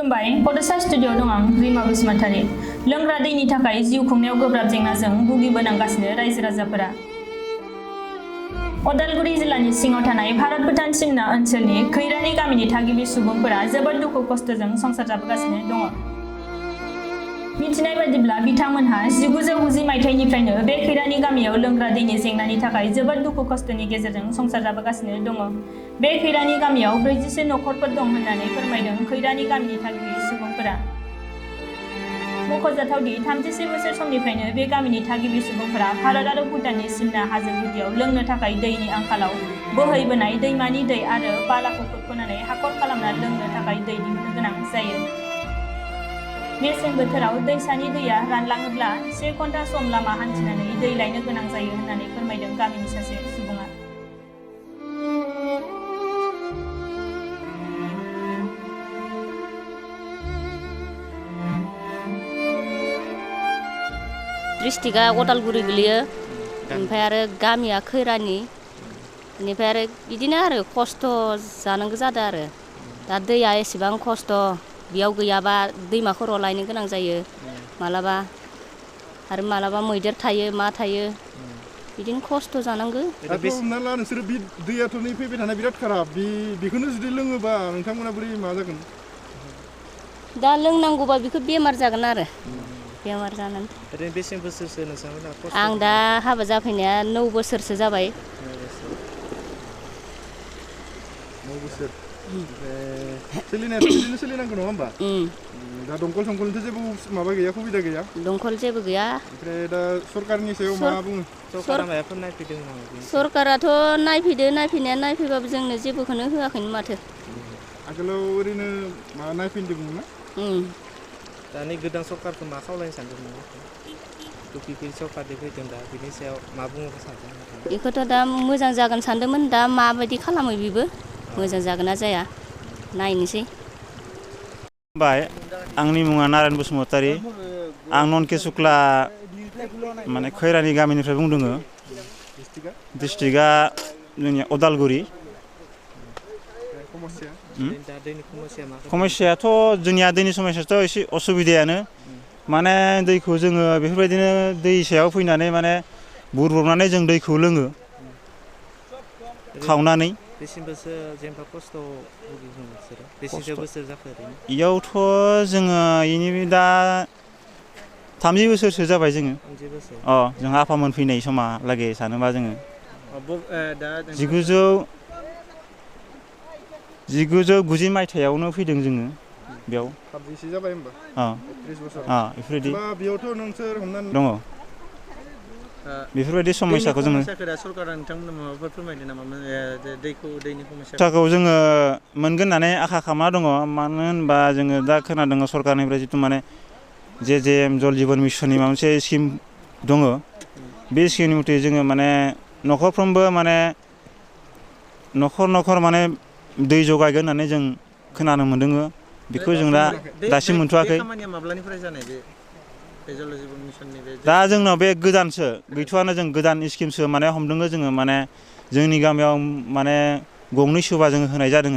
खुलुमबाय बड'सा स्टुडिअ दं आं रिमा बसुमतारी लोंग्रा दैनि थाखाय जिउ खुंनायाव गोब्राब जेंनाजों भुगिबोनांगासिनो रायजो राजाफोरा अदालगुरि जिल्लानि सिङाव थानाय भारत भुटान सिमना ओनसोलनि खैरानि गामिनि थागिबि सुबुंफोरा जोबोद दुखु खस्थजों संसार जाबोगासिनो दङ मिथिनाय बायदिब्ला बिथांमोनहा 1990 मायथाइनिफ्रायनो बे खैरानि गामियाव लोंग्रा दैनि जेंनानि थाखाय जोबोद दुखु खस्थनि गेजेरजों संसार जाबोगासिनो दङ बे खैरानि गामियाव 40 नखरफोर दं होननानै फोरमायदों खैरानि गामिनि थागिबि सुबुंफोरा मख'जाथावदि 37 बोसोर समनिफ्रायनो बे गामिनि थागिबि सुबुंफोरा भारत आरो भुटाननि सिमना हाजो गुदियाव लोंनो थाखाय दैनि आंखालाव बोहैबोनाय दैमानि दै आरो बालाखौ खुरख'नानै हाखर खालामना लोंनो थाखाय दै दिहुननो गोनां जायो मेसें बोथोराव दैसानि दैया रानलाङोब्ला 1 घन्टा सम लामा हान्थिनानै दै लायनो गोनां जायो होननानै फोरमायदों गामिनि सासे सुबुङा डिस्ट्रिक्टआ अदालगुरि गोलैयो ओमफ्राय आरो गामिया खैरानि बेनिफ्राय आरो बिदिनो आरो खस्थ' जानांगौ जादों आरो दा दैया एसेबां खस्थ' बेयाव गैयाबा दैमाफोराव लायनो गोनां जायो मालाबा आरो मालाबा मैदेर थायो मा थायो बिदिनो खस्थ' जानांगौ दाथ' हमना ला नोंसोर बे दैयाथ' नै फैबाय थानाय बिराद खाराब बेखौनो जुदि लोङोबा नोंथांमोना बोरै मा जागोन दा लोंनांगौबा बेखौ बेमार जागोन आरो बेमार जानानै ओरैनो बेसे बोसोरसो नोंथांमोना खस्थ' आं दा हाबा जाफैनाया 9 बोसोरसो जाबाय 9 बोसोर सोलिनायाथ' बिदिनो सोलिनांगौ नङा होमबा दा दंखल संखलनिथ' जेबो माबा गैया सुबिदा गैया दंखल जेबो गैया ओमफ्राय दा सरकारनि सायाव मा बुङो सरकारा माबाफोर नायफैदों नामा सरकाराथ' नायफैनाया नायफैबाबो जोंनो जेबोखौनो होआखैनो माथो आगोलाव ओरैनो मा नायफैदोंमोन ना दानि गोदान सरकारखौ मा खावलायनो सानदों टपिकनि सरकारनि फैदों दा बिनि सायाव मा बुङो सानदों बेखौथ' दा मोजां जागोन सानदोंमोन दा माबायदि खालामो बेबो मोजां जागोन ना जाया नायनोसै बाय आंनि मुङा नारायण बसुमतारी आं ननके सुक्ला माने खैरानि गामिनिफ्राय बुंदों डिस्ट्रिक्टआ जोंनिया अदालगुरि समस्यायाथ' जोंनिया दैनि समस्याथ' एसे असुबिदायानो माने दैखौ जोङो बेफोरबायदिनो दैसायाव फैनानै माने बुरब्रबनानै जों दैखौ लोङो खावनानै बेसेबांसो जेनेबा खस्थ' भुगिदों नोंसोरो बेसेसो बोसोर जाखो ओरैनो इयावथ' जोङो इनि दा 30 बोसोरसो जाबाय जोङो जों आफामोन फैनाय समहालागै सानोबा जोङो 1990 मायथाइयावनो फैदों जोङो बेयाव साबैसे जाबाय होमबा 30 बोसोर बेफोरबायदि बेयावथ' नोंसोर हमनानै दङ बेफोरबायदि समस्याखौ जोङो सरकारा नोंथांमोननो माबाफोर फोरमायदों नामा दैनि समस्याखौ जोङो मोनगोन होननानै आसा खालामना दङ मानो होनबा जोङो दा खोनादों सरकारनिफ्राय जिथु माने JJM जल जीवन मिशननि माबा मोनसे स्किम दङ बे स्किमनि मथे जोङो माने नखरफ्रोमबो माने नखर माने दै जगायगोन होननानै जों खोनानो मोनदों बेखौ जों दा दासिम मोनथ'वाखै खामानिया माब्लानिफ्राय जानाय बे जल जीवन मिशननि दा जोंनाव बे गोदानसो गैथ'आनो जों गोदान स्किमसो माने हमदों जोङो माने जोंनि गामियाव माने गंनै सुबा जोङो होनाय जादों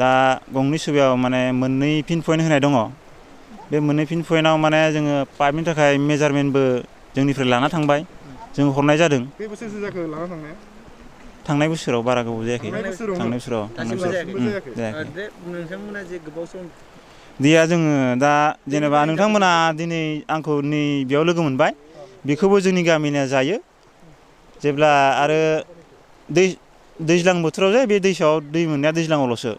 दा गंनै सुबायाव माने मोननै पिन पइन्ट होनाय दङ बे मोननै पिन पइन्टआव माने जोङो पाइपनि थाखाय मेजारमेन्टबो जोंनिफ्राय लाना थांबाय जों हरनाय जादों बे बोसोरसो जाखो लाना थांनाया थांनाय बोसोराव बारा गोबाव जायाखै थांनाय बोसोराव जायाखै नोंथांमोना जे गोबाव सम दैया जोङो दा जेनेबा नोंथांमोना दिनै आंखौ नै बेयाव लोगो मोनबाय बेखौबो जोंनि गामिनिया जायो जेब्ला आरो दैज्लां बोथोराव जे बे दैसायाव दै मोननाया दैज्लाङावल'सो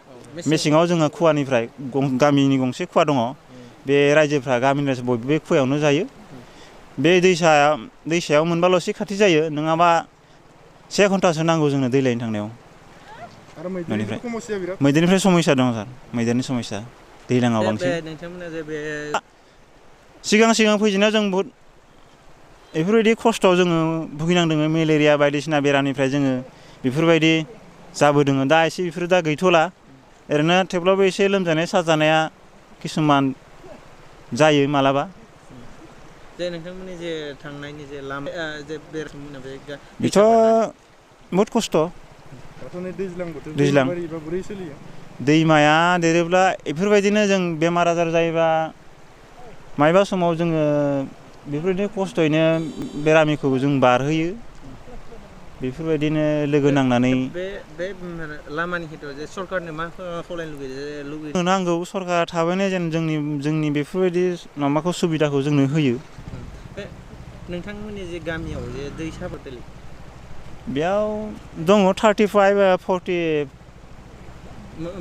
मेसेङाव जोङो खुवानिफ्राय गामिनि गंसे खुवा दङ बे रायजोफ्रा गामिनि रायजो बयबो बे खुवायावनो जायो बे दैसायाव मोनबाल'सो खाथि जायो नङाबा 1 घन्टासो नांगौ जोंनो दै लायनो थांनायाव आरो मैदेरनिफ्राय समस्या दङ सार मैदेरनि समस्या दैज्लाङाव बांसिन सिगां फैजेननायाव जों बहुद बेफोरबायदि खस्थ'आव जोङो भुगिनांदों मेलेरिया बायदिसिना बेरामनिफ्राय जोङो बेफोरबायदि जाबोदों दा एसे बेफोर दा गैथ'ला ओरैनो थेवब्लाबो एसे लोमजानाय साजानाया किसुमान जायो मालाबा नोंथांमोननि जे थांनायनि जे लामा बेथ' बहुद खस्थ' दैज्लां बोथोर बोरै सोलियो दैमाया देरोब्ला बेफोरबायदिनो जों बेमार आजार जायोबा मायबा समाव जोङो बेफोरबायदिनो खस्थ'यैनो बेरामिखौ जों बारहोयो बेफोरबायदिनो लोगो नांनानै बे लामानि खेथ्रआव जे सरकारनो मा खावलायनो लुगैयो नांगौ सरकारा थाबैनो जेन जोंनि बेफोरबायदि माबाखौ सुबिदाखौ जोंनो होयो बे नोंथांमोननि जे गामियाव जे दै साबरदालि बेयाव दङ 35 40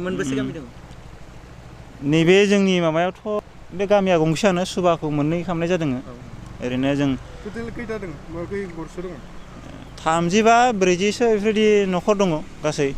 मोनबेसे गामि दङ नैबे जोंनि माबायावथ' बे गामिया गंसेयानो सुबाखौ मोननै खालामनाय जादों ओरैनो जों टटेल खैथा दङ खै गरसे दङ 35 40सो बेफोरबायदि न'खर दङ गासै